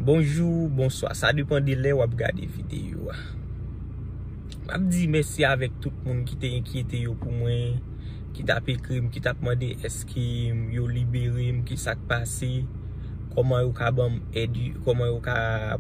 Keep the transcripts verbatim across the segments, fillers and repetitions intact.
Bonjou, bonswa. Sa depann de lè w ap gade videyo a. M ap di mèsi avèk tout moun ki te enkyete yo pou mwen, ki t ap ekri m, ki t ap mande èske yo libere m, ki sa k pase, kòman yo ka ban m èd, kòman yo ka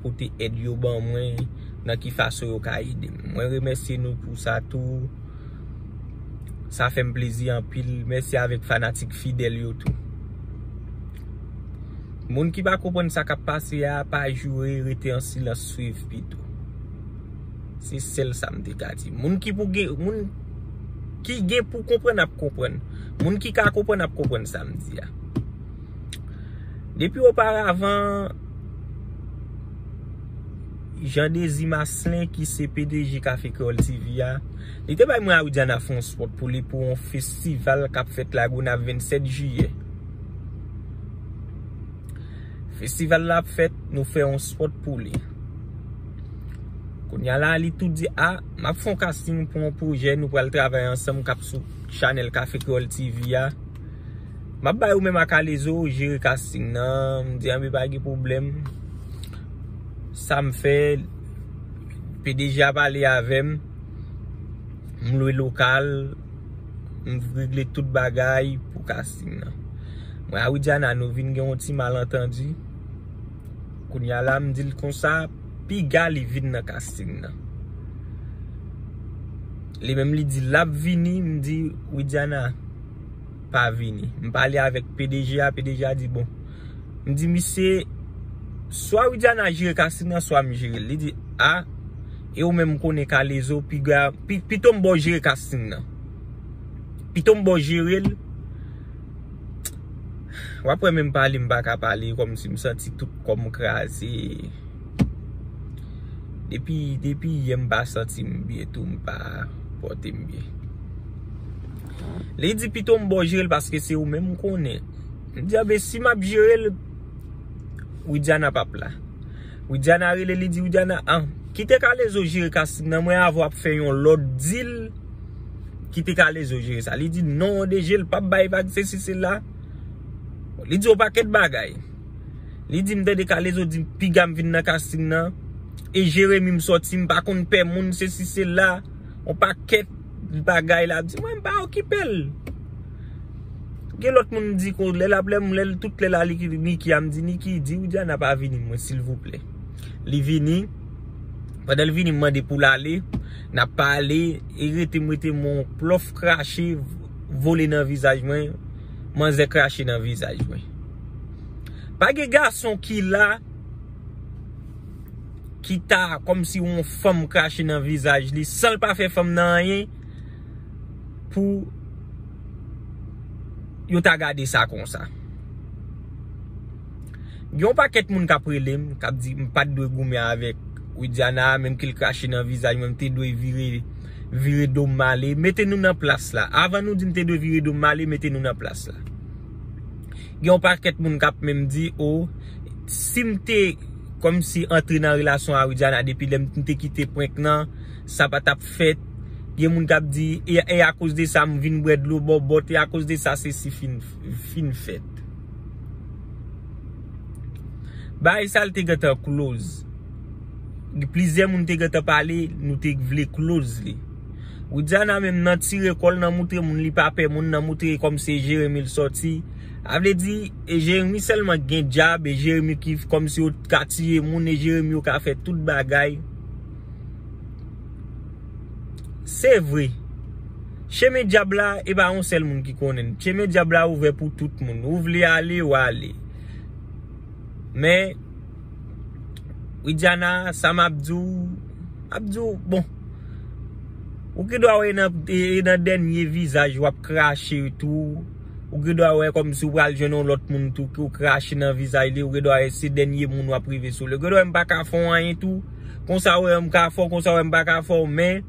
pote èd yo ban mwen, nan ki fason yo ka ede m. Mwen remèsye nou pou sa tou. Sa fè m plezi anpil. Mèsi avèk fanatik fidèl yo tou. Moun ki pa konprann sa k ap pase a, pa joure, rete an silans, swiv pito. Se sèl sa m te ka di. Moun ki pou gen, moun ki gen pou konprann ap konprann. Moun ki ka konprann ap konprann sa m di a. Depi oparavan, Jean Désir Maslin, ki se P D G Café Créole T V a, li te bay mwen a Widiana fè yon spot pou li pou yon festival k ap fèt Lagonav vennsèt jiyè. Festival la ap fèt, nou fè yon spot pou li. Kounye a la, li tou di, a, m ap fè yon casting pou yon pwojè, nou pral travay ansanm k ap sou chanèl Café Créole T V a. M ap bay ou menm ak Alezo jere casting nan. M di, anben, pa gen pwoblèm. Sa m fè, P D G a pale avè m. M lwe lokal. M regle tout bagay pou casting nan. Mwen a Widiana, nou vin gen yon ti malantandi. Kounye a la, m di l konsa, piga li vin nan casting nan. Li menm li di l ap vini, m di, Widiana, pa vini. M pale avèk P D G a, P D G a di, bon. M di, misye, swa Widiana jere casting nan, swa m jere l. Li di, a, e ou menm konnen Kalezo, piga, pi, pito m ba w jere casting nan. Pito m ba w jere l. W ap wè menm pale m pa ka pale, kòmsi m santi tout kò m kraze. Depi, depi yè m pa santi m byen tou, m pa pòte m byen. Li di pito m ba w jere l paske se ou menm m konnen. M di, anben, si m ap jere l, Widiana p ap la. Widiana rele, li di, Widiana, an, kite Kalezo jere casting nan, mwen avè w ap fè yon lòt deal, kite Kalezo jere sa. Li di, non, D G, l p ap bay vag, sesi sela. Li di yon pakèt bagay. Li di, m tande Kalezo di, piga m vin nan casting nan. E Jeremi m sòti, m pa konn pè moun, sesi sela. Yon pakèt bagay la, di, mwen, m pa okipe l. Gen lòt moun m di, kon, lè l ap, lè m, lè l, tout lè la, li ki, Niki a, m di, Niki, di Widiana pa vini, mwen, silvouplè. Li vini. Pandan l vini, m mande pou l ale. N ap pale, e rete m, rete m, yon plof krache, vole nan vizaj mwen. Manzè krache nan vizaj mwen. Pa gen gason ki la, ki ta, kòmsi yon fanm krache nan vizaj li, san l pa fè fanm nan anyen, pou yo ta gade sa konsa. Gen yon pakèt moun k ap rele m, k ap di m pa t dwe goumen avèk Widiana, menm ke l krache nan vizaj mwen, m te dwe vire, vire do m ale. Mete nou nan plas la. Avan nou di m te dwe vire do m ale, mete nou nan plas la. Gen yon pakèt moun k ap menm di, o, si m te kòmsi antre nan relasyon a Widiana depi lè m te kite prank nan, sa pa t ap fèt. Gen moun k ap di, e, e akoz de sa m vin bwè dlo bòbòt, e akoz de sa sesi fin, fin fèt. Bagay sa l te gentan close. Plizyè moun te gentan pale, nou te vle close li. Widiana menm nan tire kò l, nan moutre moun li pa pè moun, nan moutre kòmsi e Jeremi l sòti. A vle di, e Jeremi sèlman k gen djab, e Jeremi ki kòmsi yo ka tiye moun, e Jeremi yo ka fè tout bagay. Se vre. Chemen dyab la, e pa yon sèl moun ki konnen l. Chemen dyab la ouvè pou tout moun. Ou vle ale, w ale. Men, Widiana, sa m ap di w, m ap di w, bon. Ou gen dwa wè nan, e, e nan dènye vizaj w ap krache tou. Ou gen dwa wè kòmsi w pral jwenn yon lòt moun tou, ki w krache nan vizaj li. Ou gen dwa wè se dènye moun w ap rive sou li. Ou gen dwa wè m pa ka fè w anyen tou. Konsa w wè m ka fè w, konsa w wè m pa ka fè w, men.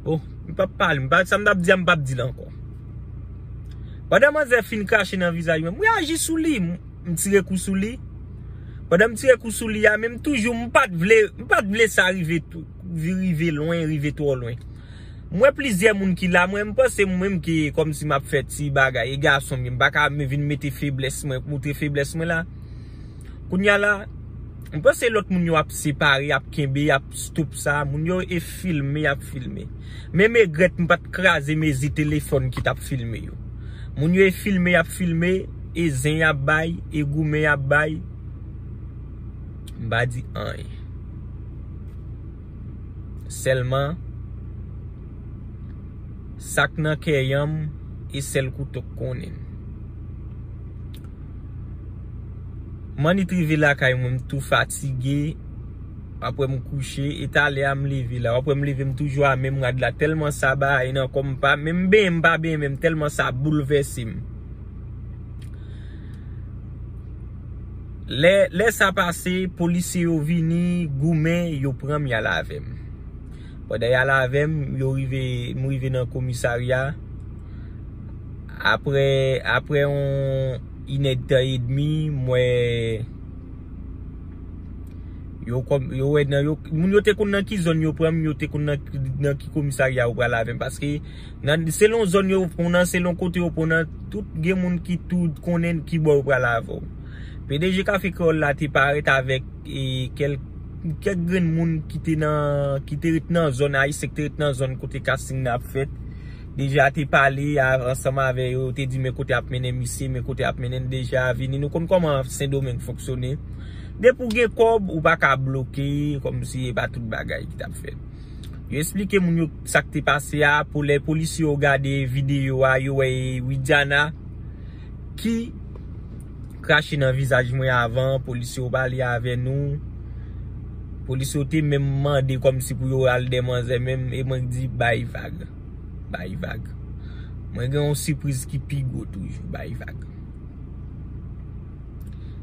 Bon, m p ap pale, m pa, sa m t ap di a, m p ap di l ankò. Pandan manzè fin krache nan vizaj mwen, m reyaji sou li, m, m tire kou sou li. Pandan m tire kou sou li a, men m toujou, m pa t vle, m pa t vle sa rive tou, rive lwen, rive twò lwen. M wè plizyè moun ki la, mwen, m panse mwen menm ki kòmsi m ap fè ti bagay, e gason m ye, m pa ka vin mete feblès mwen, moutre feblès mwen la. Kounye a la, m panse lòt moun yo ap separe, ap kenbe, ap stop sa. Moun yo e filme, ap filme. Men m regrèt m pa t kraze mezi telefòn ki t ap filme yo. Moun yo e filme, ap filme, e zen y ap bay, e goumen y ap bay. M pa di anyen. Sèlman, sa k nan kè yanm, e sèl kouto k konnen l. M annik rive lakay mwen, m tou fatige. Apre m kouche, e talè a m leve la. Apre m leve, m toujou a menm rad la. Tèlman sa bagay nan kò m, pa menm benyen, m pa benyen menm, tèlman sa boulvèse m. Lè, lè sa pase, polisye yo vini, goumen, yo pran m, y al avè m. Pandan y al avè m, yo rive, m rive nan komisarya. Apre, apre yon inèdtan edmi, m wè yo kòm, yo wè nan yo, moun yo te konn nan ki zòn yo pran m, yo te konn nan, nan ki komisarya yo pral avè m. Paske nan, selon zòn yo pran w nan, selon kote yo pran w nan, tout gen moun ki tou konnen ki bò yo pral avè w. P D G Kafe Kreyòl la te parèt avèk, e, kèl-, kèk grenn moun ki te nan, ki te ret nan zòn, ayisyen ki te ret nan zòn kote casting nan ap fèt. Deja te pale a, ansanm avè yo, te di men kote ap mennen misye, men kote ap mennen l. Deja vini, nou konn kòman Sendomeng fonksyone. Depi w gen kòb, ou pa ka bloke, kòmsi e pa tout bagay ki t ap fèt. Yo esplike moun yo sa k te pase a, pou lè polisye yo gade videyo a, yo wè e Widiana ki krache nan vizaj mwen avan, polisye yo pale avè nou. Polisye yo te menm mande kòmsi pou yo al dè manzè menm, e mwen di bay vag. Bay vag. Mwen gen yon sipriz ki pi gwo toujou, bay vag.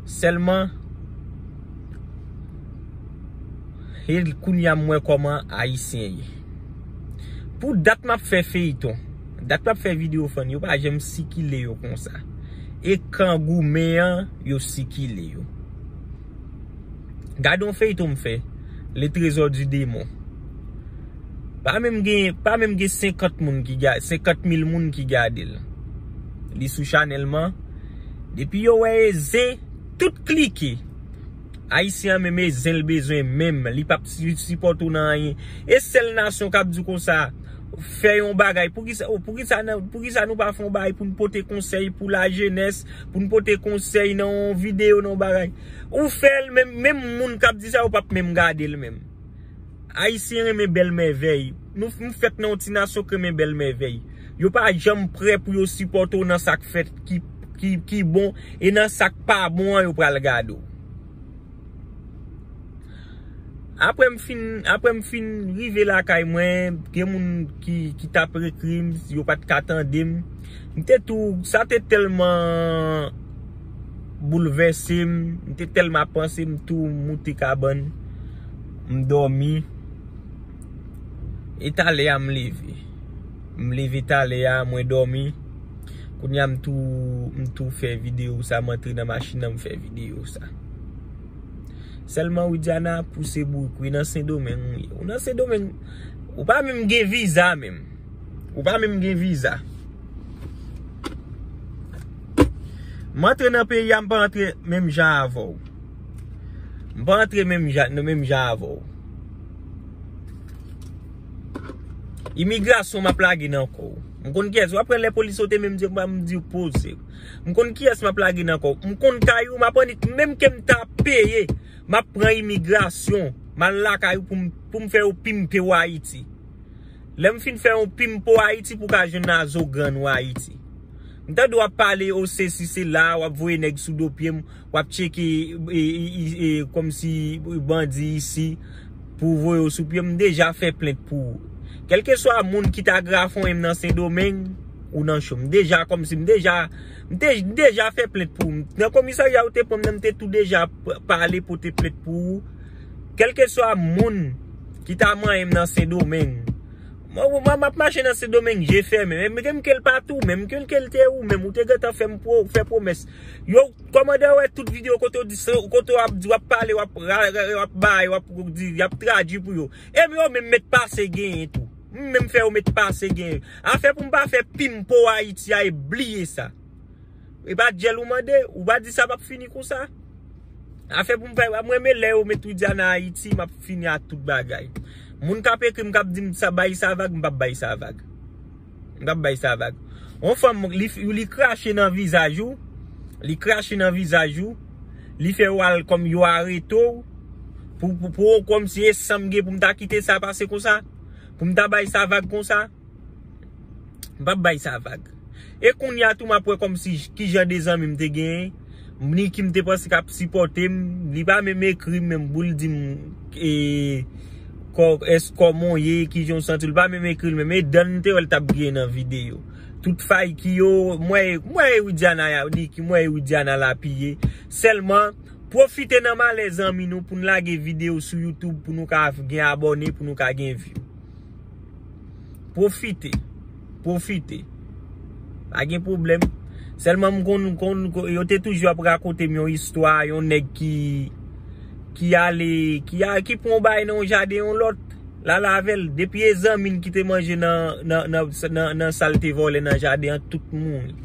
Sèlman, e kounye a m wè kòman ayisyen ye. Pou dat m ap fè feyton, dat m ap fè videyo fann, yo pa janm sikile yo konsa. E kan goumen an, yo sikile yo. Gade yon feyton m fè, Le Trésor du Démon. Pa menm gen, pa menm gen senkant moun ki gade, senkant mil moun ki gade l. Li sou chanèl man. Depi yo wè e zen, tout klike. Ayisyen an menm e zen l bezwen menm. Li p ap si-, sipòte w nan anyen. E sèl nasyon k ap di w konsa, fè yon bagay. Poukisa, poukisa, nan, poukisa nou pa fè yon bagay pou n pote konsèy pou lajenès, pou n pote konsèy nan yon videyo, nan yon bagay? Ou fè l, menm, menm moun k ap di sa, yo p ap menm gade l menm. Ayisyen renmen bèl mèvèy. Nou, nou fèt nan yon ti nasyon k renmen bèl mèvèy. Yo pa janm prè pou yo sipòte w nan sa k fèt ki, ki, ki bon, e nan sa k pa bon an, yo pral gade w. Apre m fin, apre m fin rive lakay mwen, gen moun ki, ki t ap ekri m, yo pa t ka tande m. M te tou, sa te tèlman boulvèse m, m te tèlman ap panse, m tou moute kabann, m dòmi. E talè a m leve. M leve talè a, mwen dòmi. Kounye a m tou, m tou fè videyo sa, m antre nan machin nan, m fè videyo sa. Sèlman Widiana pouse bourik, wi, nan Sendomeng, wi. Ou nan Sendomeng, ou pa menm gen viza menm. Ou pa menm gen viza. M antre nan peyi a, m pa antre menm jan avè w. M pa antre menm jan, nan menm jan avè w. Imigrasyon m ap lage nan kò w. M konn kiyès, w ap wè lè polis yo te menm di m, m di w poze. M konn kiyès m ap lage nan kò w. M konn kay ou, m ap annik, menm ke m ta peye, m ap pran imigrasyon. M al lakay ou pou m, pou m fè yo pimpe w Ayiti. Lè m fin fè yon pimpo Ayiti pou w ka jwenn Azogrann ou Ayiti. M tande w ap pale o sesi sela, w ap voye nèg sou do pye m, w ap tcheke, e, e, e, e, kòmsi bandi isi pou voye w sou pye m. M deja fè plent pou ou. Kèlkeswa moun ki ta grafonyen m nan Sendomeng, ou nan cho. M deja kòmsi, m deja, m te, m deja fè plent pou ou. Nan komisarya ou te pran m nan, m te tou deja p-, pale pote plent pou ou. Kèlkeswa moun ki ta manyen m nan Sendomeng. Mwen, mwen, m ap mache nan Sendomeng, je fèmen. Men m ke l pa tou, men m ke l te ou menm, ou te gentan fè m pwo-, fè pwomès. Yo, kòmandan yo wè tout videyo kote w di, kote w ap di, w ap pale, w ap ra-, ra-, w ap bay, w ap di, y ap tradui pou yo. E yo menm met pase genyen tou. M menm fè yo met pase genyen. Afè pou m pa fè pimpo Ayiti a, e bliye sa. E pa dyèl ou mande, ou pa di sa p ap fini konsa. Afè pou m fè, mwen renmen lè yo met Widiana Ayiti, m ap fini ak tout bagay. Moun k ap ekri m, k ap di m sa, bay sa vag, m p ap bay sa vag. M p ap bay sa vag. Yon fanm, li, li krache nan vizaj ou, li krache nan vizaj ou, li fè w al kòm yo arete w, pou, pou, pou kòmsi e san m gen pou m ta kite sa pase konsa, pou m ta bay sa vag konsa. M p ap bay sa vag. E kounye a tou, m ap wè kòmsi j- ki jan de zanmi m te genyen. Niki m te panse k ap sipòte m. Li pa menm ekri m menm pou l di m e, kò, èske kòman w ye, ki jan w santi w. Li pa menm ekri l menm. E dan m te wè l t ap griyen nan videyo. Tout fay ki yo, mwen, mwen e Widiana, Niki, mwen e Widiana la piye. Sèlman, pwofite nan malè zanmi nou pou n lage videyo sou YouTube pou nou ka gen abòne, pou nou ka gen view. Pwofite. Pwofite. Pa gen pwoblèm. Sèlman m konn, konn, konn, yo te toujou ap rakonte m yon istwa, yon nèg ki, ki ale, ki a, ki pran yon bagay nan yon jaden yon lòt, l al avè l. Depi e zanmi n ki te manje nan, nan, nan, nan, nan sa l te vòlè nan jaden an, tout mouri.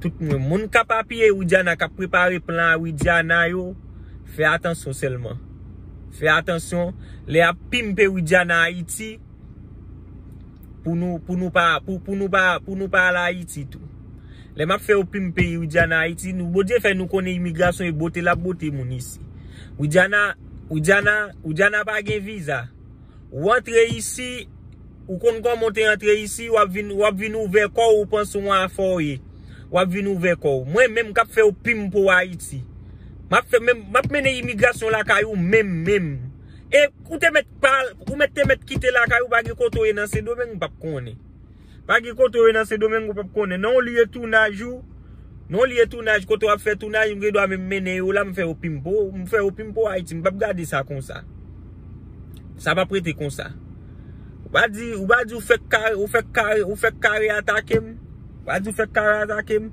Tout mouri. Moun k ap apiye Widiana, k ap prepare plan a Widiana yo, fè atansyon sèlman. Fè atansyon. Lè y ap pimpe Widiana Ayiti, pou nou, pou nou pa, pou, pou nou pa, pou nou pa al Ayiti tou. Lè m ap fè yo pimpe Widiana Ayiti, nou, Bondye fè nou konnen imigrasyon e bote l ap bote moun isi. Widiana, Widiana, Widiana pa gen viza. Ou antre isi, ou konn kòman w te antre isi, w ap vin, w ap vin ouvè kò w, ou panse w afòye. W ap vin ouvè kò w. Mwen menm k ap fè yo pimpe w Ayiti. M ap fè, menm, m ap mennen imigrasyon lakay ou menm, menm. E ou te mèt pa, ou mèt te mèt kite lakay ou, pa gen kote w ye nan Sendomeng, m p ap konnen. Pa gen kote w ye nan Sendomeng, ou p ap konnen. Nan yon lye tounaj ou, nan yon lye tounaj, kote w ap fè tounaj, m gen dwa menm mennen yo la, m fè yo pimpe w, m fè yo pimpe w Ayiti, m p ap gade sa konsa. Sa p ap rete konsa. Ou pa di, ou pa di ou fèk kare, ou fèk kare, ou fèk kare atake m. Ou pa di ou fèk kare atake m.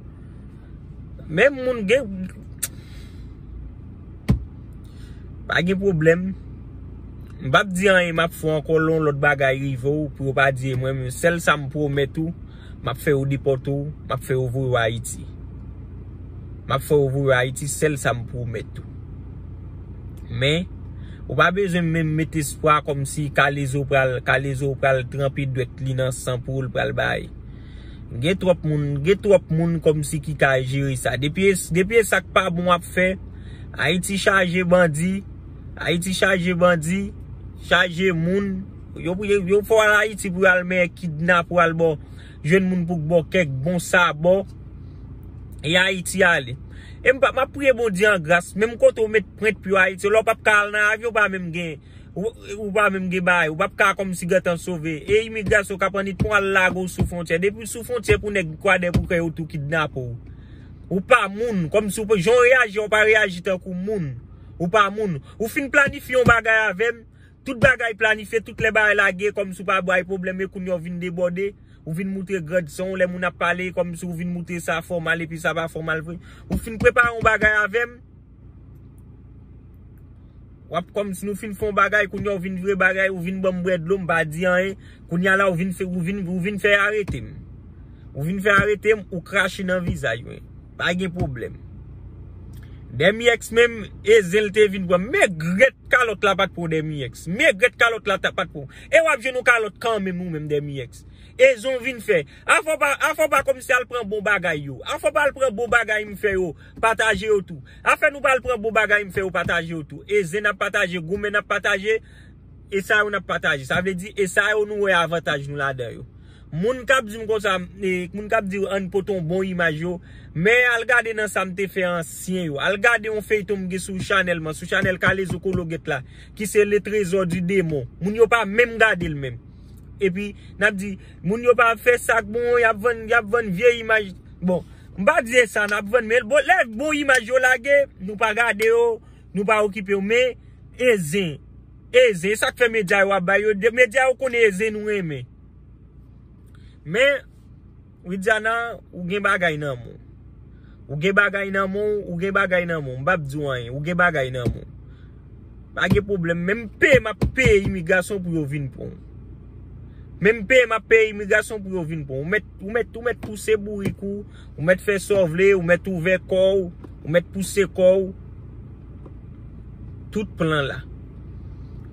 Menm moun gen, pa gen pwoblèm. M p ap di anyen, m ap fè ankò yon lòt bagay rive w pou yo pa di e mwen menm. Sèl sa m pwomèt ou, m ap fè yo depòte w, m ap fè yo voye w Ayiti. M ap fè yo voye w Ayiti, sèl sa m pwomèt ou. Men, ou pa bezwen menm met espwa kòmsi Kalezo pral, Kalezo pral tranpe dwèt li nan san pou l pral bay. Gen twòp moun, gen twòp moun kòmsi ki ka jere sa. Depi, depi e sa k pa bon w ap fè, Ayiti chaje bandi, Ayiti chaje bandi, chaje moun. Yo, yo, yo fò al Ayiti pou y al men kidnape, al bò, jwenn moun pou bò kèk bon sabò. E Ayiti ale. E m pa, m ap priye Bondye an gras, menm kote w met pwent pye w Ayiti, lè w p ap ka al nan avyon, w pa menm gen, ou, ou pa menm gen bagay, ou p ap ka kòmsi gentan sove. E imigrasyon k ap annik pran al lage w sou fwontyè. Depi sou fwontyè pou nèg kwadèboukè yo tou kidnape w. Ou pa moun, kòmsi w pa, jan w reyaji, w pa reyaji tankou moun. Ou pa moun. Ou fin planifye yon bagay avè m, tout bagay planifye, tout lè bagay lage, kòmsi w pa bay pwoblèm, e kounye a w vin debòde, ou vin moutre grandson w, lè moun ap pale, kòmsi w vin moutre sa fòmal, epi sa pa fòmal vre. Ou fin prepare yon bagay avè m, w ap kòmsi nou fin fè yon bagay, kounye a w vin vire bagay, ou vin ban m bwè dlo, m pa di anyen, kounye a la w vin fè, ou vin, ou vin fè arete m. Ou vin fè arete m, ou krache nan vizaj mwen. Pa gen pwoblèm. Dèmiyèks menm, e zen l te vin pran. Megrèt kalòt la pa t pran Dèmiyèks. Megrèt kalòt la ta pa t pran. E w ap jwenn yon kalòt kanmenm ou menm Dèmiyèks. E zen w vin fè. Afè w pa, afè w pa kòmsi al pran bon bagay yo. Afè w pa al pran bon bagay m fè yo. Pataje yo tou. Afè nou pa al pran bon bagay m fè yo, pataje yo tou. E zen n ap pataje, goumen n ap pataje. E sa yo n ap pataje. Sa vle di, e sa yo nou wè avantaj nou ladan yo. Moun k ap di m konsa, e, moun k ap di ann pote yon bon imaj yo, men al gade nan sa m te fè ansyen yo. Al gade yon feyton m gen sou chanèl mwen, sou chanèl Kalezo Kologèt la, ki se Le Trésor du Démon. Moun yo pa menm gade l menm. Epi, n ap di, moun yo pa fè sa k bon, y ap vann, y ap vann vye imaj. Bon, m pa di e sa n ap vann, men bon, lè bon imaj yo lage, nou pa gade yo, nou pa okipe yo, men e zen. E zen, e sa k fè medya yo ap bay yo, de- medya yo konnen e zen nou renmen. Men, Widiana, ou gen bagay nan men w. Ou gen bagay nan men w, ou gen bagay nan men w. M p ap di w anyen, ou gen bagay nan men w. Pa gen pwoblèm, menm peye m ap peye imigrasyon pou yo vin pran w. Menm peye m ap peye imigrasyon pou yo vin pran w. Ou mèt, ou mèt, ou mèt pouse bourik ou, ou mèt fè sa w vle, ou mèt ouvè kò w, ou mèt pouse kò w. tout plan la.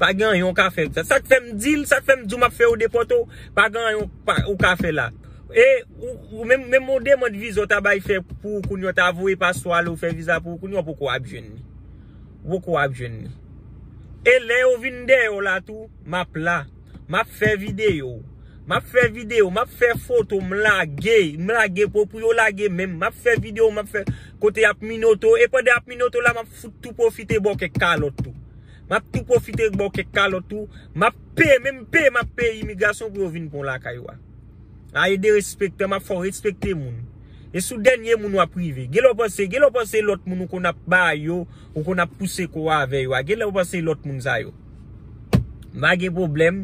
Pa gen anyen w ka fè. Sa, sa k fè m di l, sa k fè m di w m ap fè yo depòte w, pa gen anyen w pa- ou ka fè la. E ou, ou menm, menm yon demann viza w ta bay fè pou ou kounye a, w ta voye paspò ale ou fè viza pou ou kounye a, w poko ap jwenn li. Ou poko ap jwenn li. E lè yo vin dèyè w la tou, m ap la. M ap fè videyo. M ap fè videyo, m ap fè foto, m lage, m lage pou, pou yo lage menm. M ap fè videyo, m ap fè kote y ap minote w. E pandan y ap minote w la, m ap fout tou pwofite ba w kèk kalòt tou. M ap tou pwofite ba w kèk kalòt tou. M ap peye, menm peye, m ap peye imigrasyon pou yo vin pran w lakay ou a. A e derespektan, m ap fè w respekte moun. E sou dènye moun w ap rive. Gen lè w panse, gen lè w panse lòt moun ou konn ap ba yo, ou konn ap pouse kò w avè yo a. Gen lè w panse lòt moun sa yo. M pa gen pwoblèm.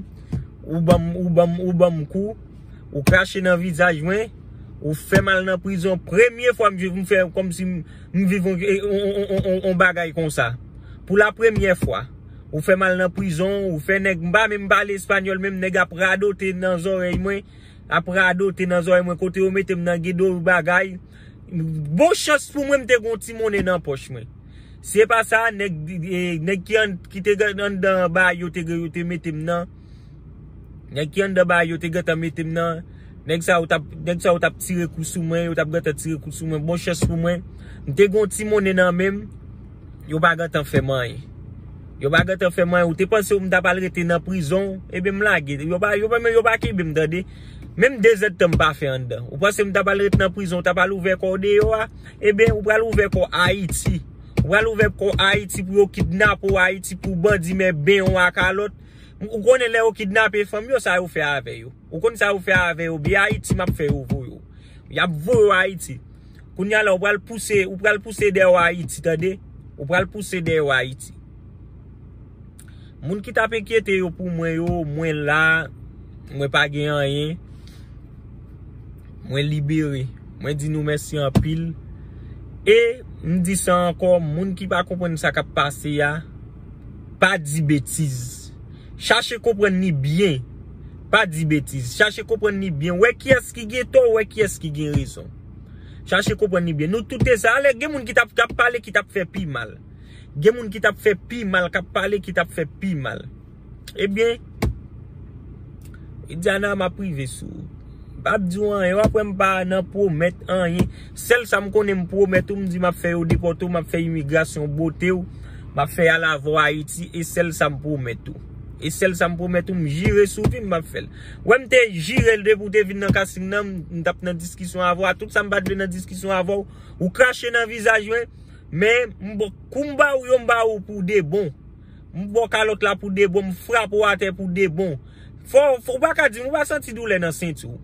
Ou ban m, ou ban m, ou ban m kou. Ou krache nan vizaj mwen. Ou fè m al nan prizon. Premye fwa m viv, m fè kòmsi m, m viv on, on, on, on, on bagay konsa. Pou la premyè fwa. Ou fè m al nan prizon. Ou fè nèg, m pa menm pale espanyòl, menm nèg ap radote nan zòrèy mwen. Ap radote nan zòrèy mwen kote yo mete m nan gen do bagay. Bon chans pou mwen, m te gon ti monnen nan pòch mwen. Se pa sa, nèg, e, nèg ki an, ki te gen anndan ba yo te, yo te mete m nan. Nèg ki anndan ba yo te gentan mete m nan. Nèg sa yo t ap, nèg sa yo t ap tire kou sou mwen, yo t ap gentan tire kou sou mwen. Bon chans pou mwen, m te gon ti monnen nan men m. Yo pa gentan fè m anyen. Yo pa gentan fè m anyen. Ou te panse m t ap al rete nan prizon? Ebyen, m lage. Yo pa, yo pa, yo pa kenbe m, tande. Menm de zèdtan m pa fè anndan. Ou panse m t ap al rete nan prizon, ou t ap al ouvè kò w deyò a? Ebyen, ou pral ouvè kò Ayiti. Ou pral ouvè kò Ayiti pou yo kidnape w Ayiti, pou bandi men ben w a kalòt. Ou konnen lè yo kidnape fanm yo, sa yo fè avè yo. Ou konn sa yo fè avè yo, byen Ayiti m ap fè yo voye w. Y ap voye w Ayiti. Kounye a la, ou pral pouse, ou pral pouse dèyè w Ayiti, tande? Ou pral pouse dèyè w Ayiti. Moun ki t ap enkyete yo pou mwen yo, mwen la, mwen pa gen anyen. Mwen libere. Mwen di nou mèsi anpil. E m di sa ankò, moun ki pa konprann sa k ap pase a, pa di betiz. Chache konprann li byen. Pa di betiz. Chache konprann li byen. Wè kiyès ki gen tò, wè kiyès ki gen rezon. Chache konprann li byen. Nou tout te sa. Alè, gen moun ki t ap, k ap pale, ki t ap fè pi mal. Gen moun ki t ap fè pi mal, k ap pale, ki t ap fè pi mal. Ebyen, Idiana, m ap rive sou ou. M p ap di w anyen, w ap wè m pa nan pwomèt anyen. Sèl sa m konnen m pwomèt ou, m di m ap fè yo depòte w, m ap fè imigrasyon bote w, m ap fè y al avè w Ayiti, e sèl sa m pwomèt ou. E sèl sa m pwomèt ou, m jire sou vi m, m ap fè l. Wè m te jire l depi w te vin nan casting nan, m, m t ap nan diskisyon avè w, tout sa m pa t vle nan diskisyon avè w, ou krache nan vizaj mwen, men m ba, kou m ba ou yo, m ba ou pou de bon. M ba w kalòt la pou de bon, m frape w atè pou de bon. Fò, fò, ou pa ka di m, ou pa santi doulè nan senti w.